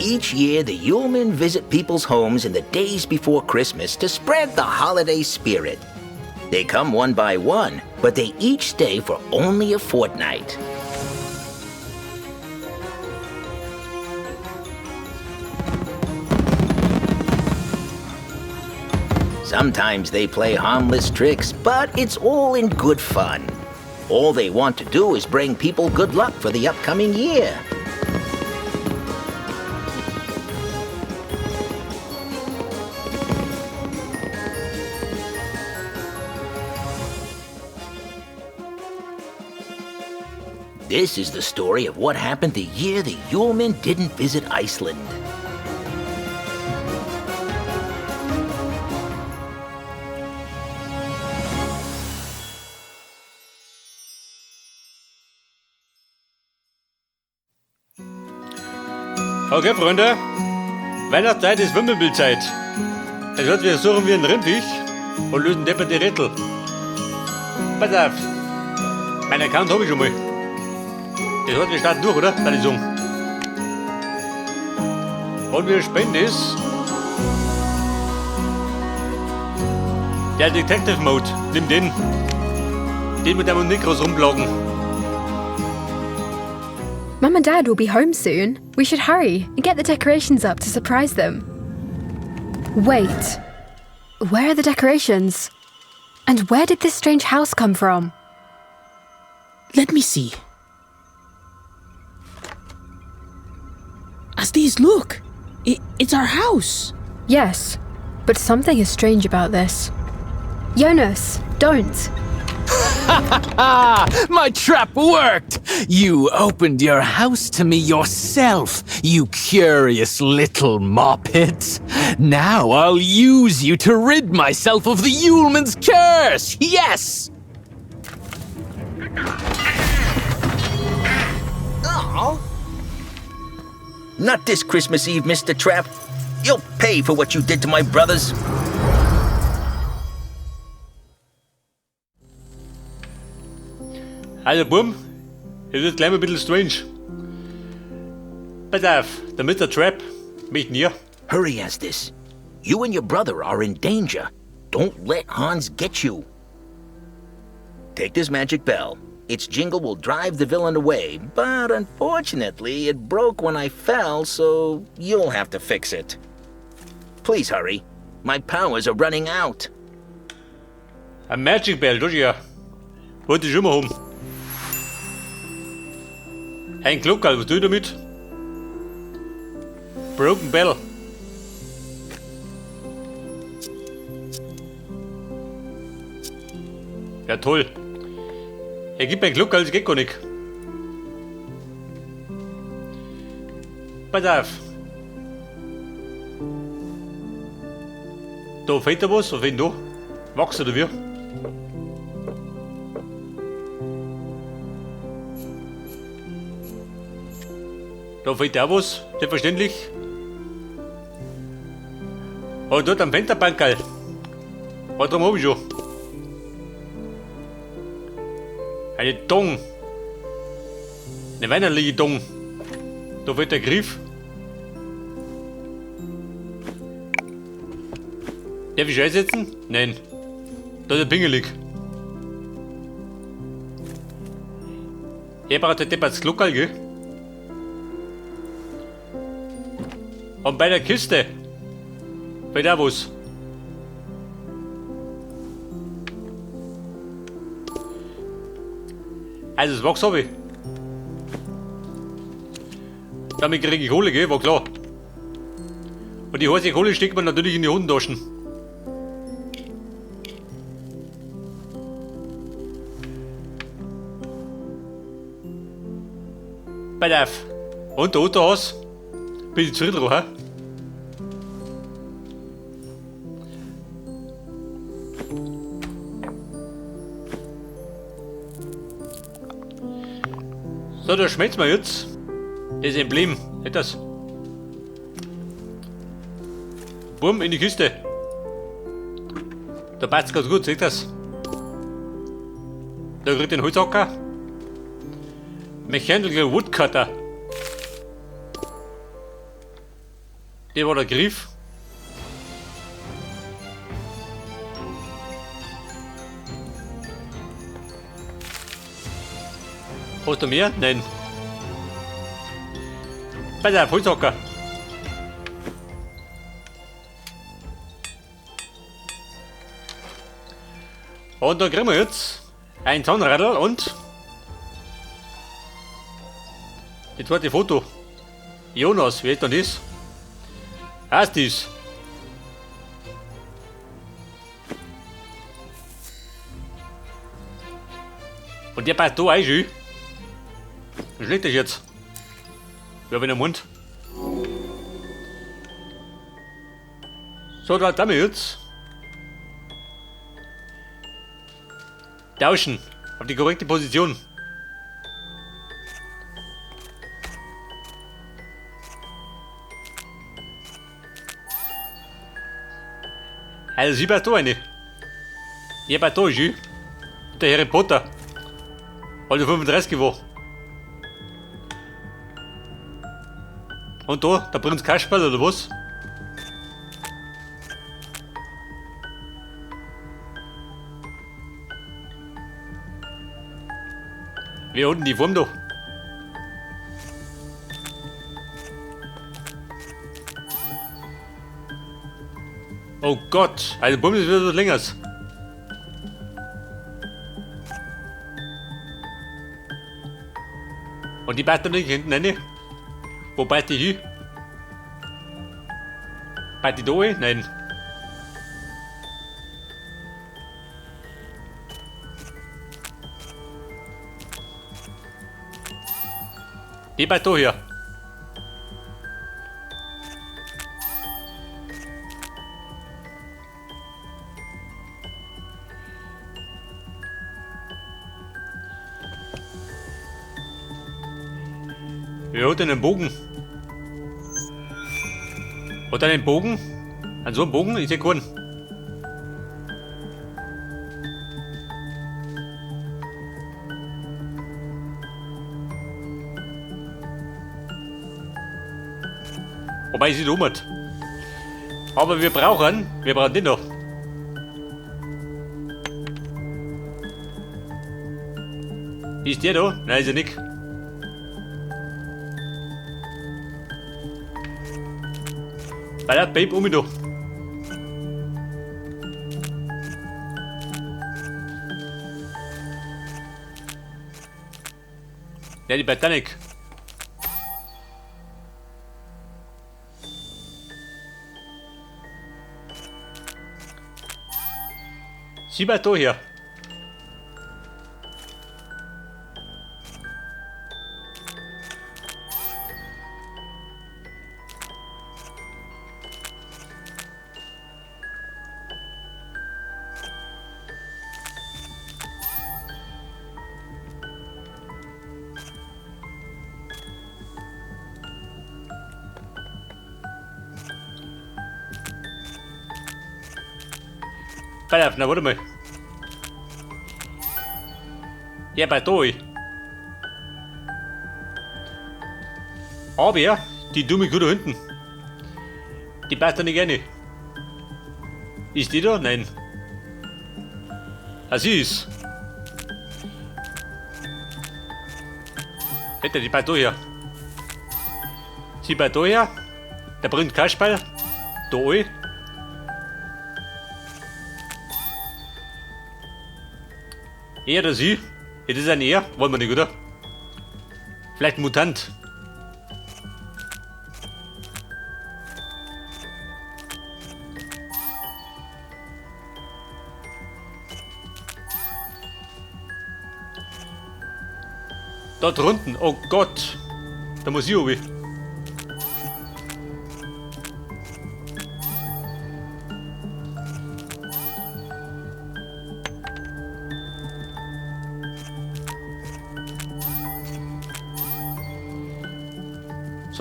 Each year, the Yulemen visit people's homes in the days before Christmas to spread the holiday spirit. They come one by one, but they each stay for only a fortnight. Sometimes they play harmless tricks, but it's all in good fun. All they want to do is bring people good luck for the upcoming year. This is the story of what happened the year the Yulemen didn't visit Iceland. Okay, Freunde. Weihnachtszeit ist Wimmelbildzeit. Das heißt, wir suchen wir einen Rindviech und lösen depperte Rätsel. Pass auf. Mein Account habe ich schon mal. Das heißt, wir starten durch, oder? Kann ich sagen. Und wir spielen das. Der Detective Mode. Nimm den. Den mit dem nicht groß rumplagen. Mum and Dad will be home soon. We should hurry and get the decorations up to surprise them. Wait. Where are the decorations? And where did this strange house come from? Let me see. Asdís, look! It's our house! Yes, but something is strange about this. Jonas, don't! My trap worked! You opened your house to me yourself, you curious little moppet. Now I'll use you to rid myself of the Yuleman's curse! Yes! Oh. Not this Christmas Eve, Mr. Trap. You'll pay for what you did to my brothers. Also Bum, es wird gleich mal ein bisschen strange. Pass auf, der Mr. Trap möchte hier. Hurry, Asdis. You and your brother are in danger. Don't let Hans get you. Take this magic bell. Its jingle will drive the villain away, but unfortunately, it broke when I fell, so you'll have to fix it. Please hurry. My powers are running out. Ein Magic Bell, das ist ja. Wollte ich immer haben. Ein Glockerl, was tue ich damit? Broken Bell. Ja, toll. Er gibt mir ein Glockerl, das geht gar nicht. Pass auf. Da fehlt da was, was fehlt denn da? Wachs oder wie? Da fehlt auch was, selbstverständlich. Und dort am Fensterbankerl. Was drum hab ich schon. Eine Dong. Eine weinerliche Dong. Da fehlt der Griff. Darf ich einsetzen? Nein. Da ist der pingelig. Hier braucht der Depp das Glockerl, gell? Und bei der Kiste fehlt auch was. Also das Wachs hab ich. Damit krieg ich Kohle, gell? War klar. Und die heiße Kohle steckt man natürlich in die Hosentaschen. Pass auf. Und der Unterhaus. Bin ich zufrieden, hä? So, da schmeckt's mir jetzt. Das Emblem, nicht das? Bumm, in die Kiste. Da passt's ganz gut, seht das? Da kriegt den Holzhacker. Mechanical Woodcutter. Der war der Griff. Hast du mehr? Nein. Pass auf, Holzhacker. Und da kriegen wir jetzt ein Zahnradl und die zweite Foto. Jonas, wer ist denn das? Heißt das? Und der passt da auch schön. Wie schlägt das jetzt? Ja, wenn er Mund. So, da haben wir jetzt. Tauschen. Auf die korrekte Position. Also sie passt da eine. Ja, passt da schön. Der Harry Potter. Also 35 war. Und da, der Prinz Kasperl oder was? Wer hat denn die Form da? Oh Gott, also Bumm ist wieder so länger. Und die passt dann nicht hinten rein? Wo passt die hin? Passt die da rein? Nein. Die passt da hier. Wer hat denn einen Bogen? Hat er einen Bogen? An so einem Bogen ist ja keinen. Wobei sie um hat. Aber wir brauchen den noch. Ist der da? Nein, ist er nicht. Bei der Babe um mich da. Ja, die Titanic. Sieh mal da her. Pass auf, na warte mal. Ja, bei da. Aber die dumme Kuh da hinten, die passt da nicht rein. Ist die da? Nein. Ah, sie ist. Bitte, die passt da her. Sie passt da her. Der bringt Kasperl. Da rein. Er oder sie? Ja, das ist ein Er, wollen wir nicht, oder? Vielleicht ein Mutant. Dort drunten, oh Gott. Da muss ich runter.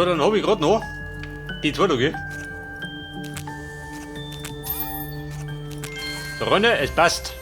So, dann hab ich grad noch die zwei da, gell? Ronne, es passt.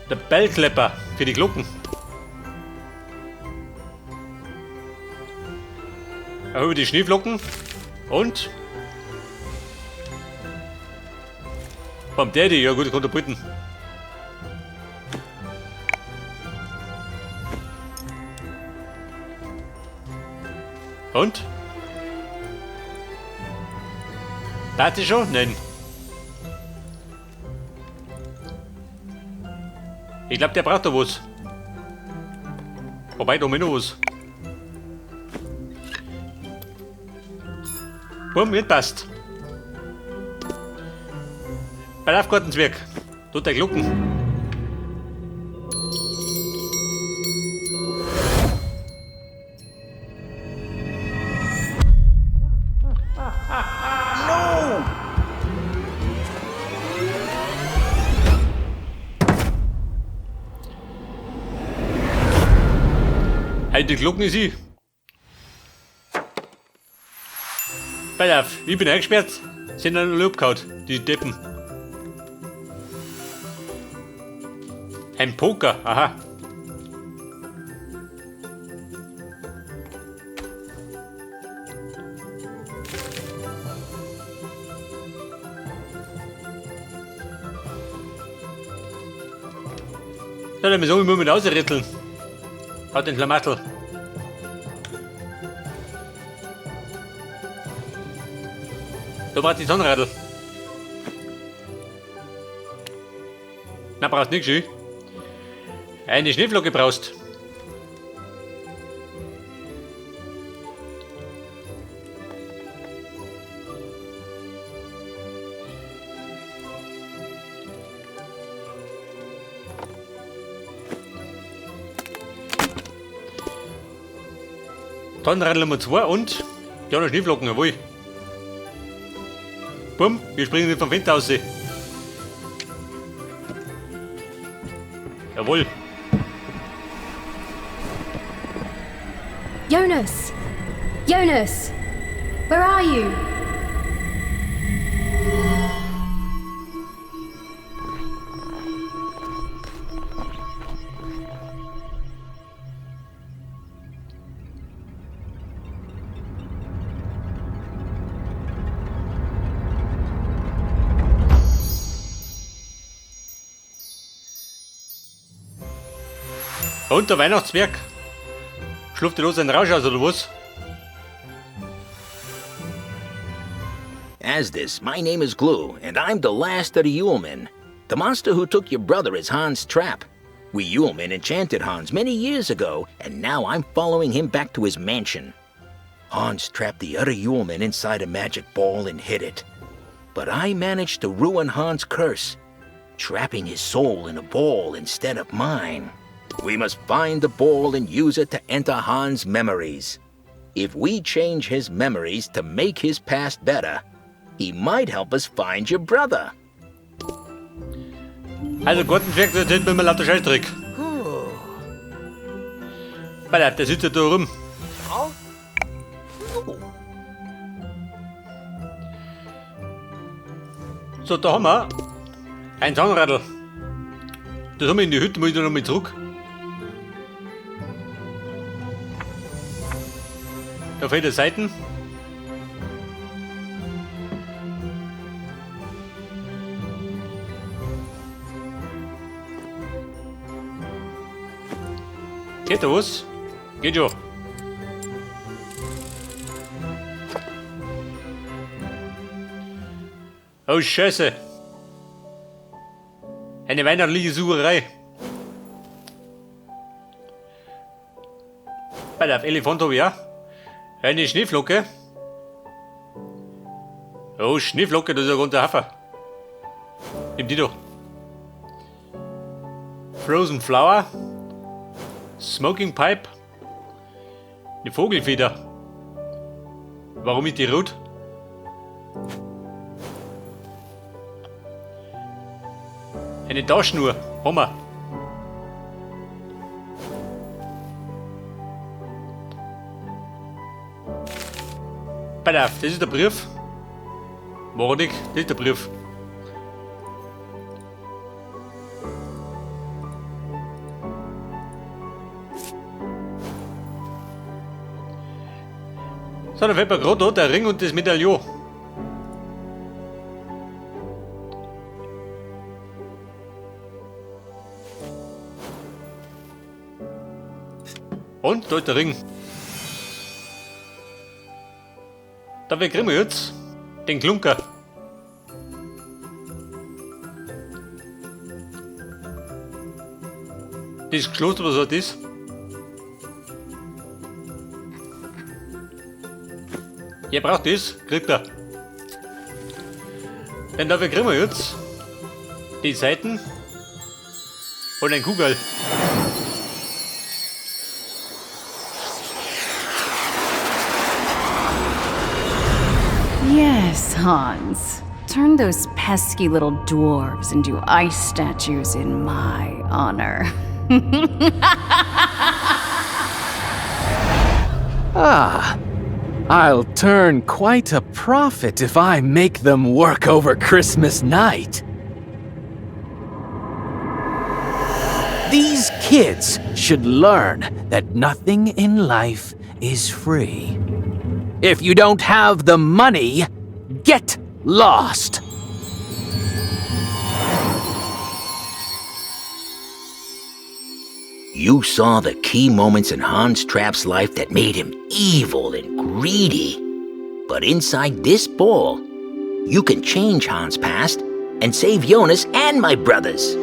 Der Bellklepper für die Glocken. Erhöhe die Schneeflocken. Und? Vom Daddy, ja gut, ich konnte brüten. Und? Passt die schon? Nein. Ich glaub, der braucht da was. Wobei, da noch was. Bumm, jetzt passt. Bei auf, Gartenzwerg. Tut der Glocken. No! Hey, die Glocken ist sie. Pass auf, ich bin eingesperrt. Sind dann alle abgehauen, die Deppen. Ein Poker, aha. Ja, dann müssen wir mit ausritteln. Hat den Schlamassel. Da brauchst du die Sonnenradl. Na, brauchst nix, schön. Eine Schneeflocke brauchst. Tonnenradl Nummer 2 und die anderen Schneeflocken, jawohl. Bumm, wir springen nicht vom Fenster aus. Jawohl. Jonas! Jonas! Where are you? Und der Weihnachtsberg? Schlupft der los einen Rausch aus, oder was? Asdis, my name is Glue, and I'm the last of the Yulemen. The monster who took your brother is Hans' trap. We Yulemen enchanted Hans many years ago, and now I'm following him back to his mansion. Hans trapped the other Yulemen inside a magic ball and hid it. But I managed to ruin Hans' curse, trapping his soul in a ball instead of mine. We must find the ball and use it to enter Hans' memories. If we change his memories to make his past better, he might help us find your brother. Also Gartenzwerg, das erzählt mir immer lauter Scheißdreck. Pass auf, der sitzt ja da rum. So, da haben wir ein Zahnradl. Das haben wir in die Hütte, muss ich da noch mal zurück. Da fehlt die Seiten. Geht da was? Geht schon. Oh Scheiße. Eine weihnachtliche Sucherei. Pass auf, Elefant hab ich auch. Eine Schneeflocke. Oh, Schneeflocke, das ist ja ganz ein Haufen. Nimm die doch. Frozen Flower. Smoking Pipe. Eine Vogelfeder. Warum ist die rot? Eine Taschenuhr. Haben wir. Pass auf, das ist der Brief. Morik, das ist der Brief. So, dann fällt mir gerade da der Ring und das Medaillon. Und da ist der Ring. Dafür kriegen wir jetzt den Klunker. Das Kloster, was hat das? Wer braucht das? Kriegt er. Denn dafür kriegen wir jetzt die Seiten und ein Kugel. Yes, Hans. Turn those pesky little dwarves into ice statues in my honor. Ah, I'll turn quite a profit if I make them work over Christmas night. These kids should learn that nothing in life is free. If you don't have the money, get lost. You saw the key moments in Hans Trapp's life that made him evil and greedy. But inside this ball, you can change Hans' past and save Jonas and my brothers.